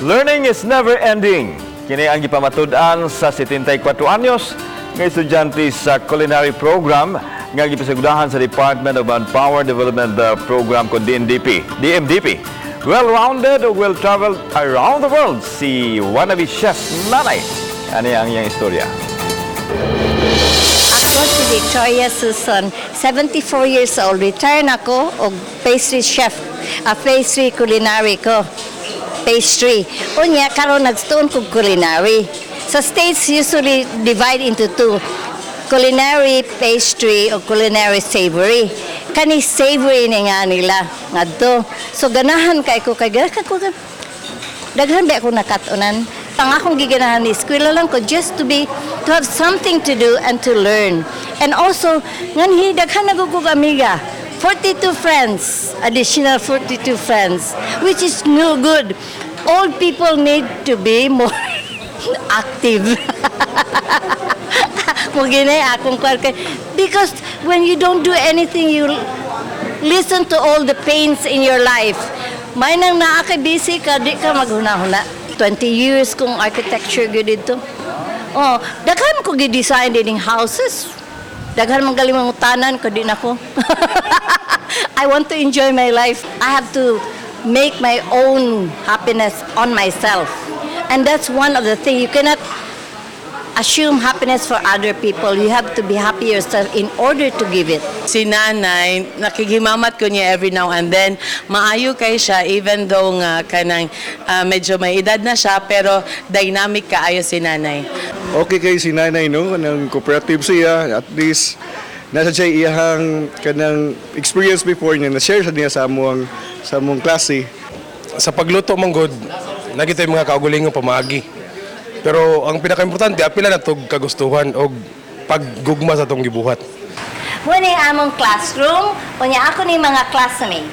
Learning is never ending. Kini ang gipamatud-an sa 74 anyos nga estudyante sa culinary program nga gipasagudahan sa Department of Manpower Development Program kon DMDP. DMDP. Well-rounded ug well-traveled around the world si wannabe chef Nanay. Ani ang iyang istorya. Ako si Victoria Susan, 74 years old. Retire na ko og pastry chef, a pastry culinary ko. Pastry. Unya, karon nagtuon kog culinary. Sa States, usually divide into two. Culinary pastry o culinary savory. Kani savory ni nga nila ngadto. So ganahan kay ko kay ganahan ko, daghan ba ako nakat-unan. Ang akong giganahan ni eskwela lang ko just to have something to do and to learn. And also, nganhi daghan na kog amiga. 42 friends, additional 42 friends, which is no good. Old people need to be more active. Mo gini akong kwan because when you don't do anything, you listen to all the pains in your life. May nang naa kay busy ka, di ka maghuna-huna. 20 years kong architecture gyud dito. Oh, daghan ko gi-design dining houses. Daghan man galing mga tanan ko di na ko. I want to enjoy my life. I have to make my own happiness on myself. And that's one of the things. You cannot assume happiness for other people. You have to be happy yourself in order to give it. Si nanay, nakigimamat ko niya every now and then. Maayo kay siya even though nga kanang medyo may edad na siya, pero dynamic kaayo si nanay. Okay kay si nanay, no, kanang cooperative siya. At least nasa siya iyahang kanang experience before niya na share sa niya sa among klase. Sa pagluto man gud, nagito'y mga kaugulingong pamaagi. Pero ang pinakaimportante, apila na tog kagustuhan og paggugma sa atong gibuhat. Muna yung among classroom, unya ako ni mga classmates.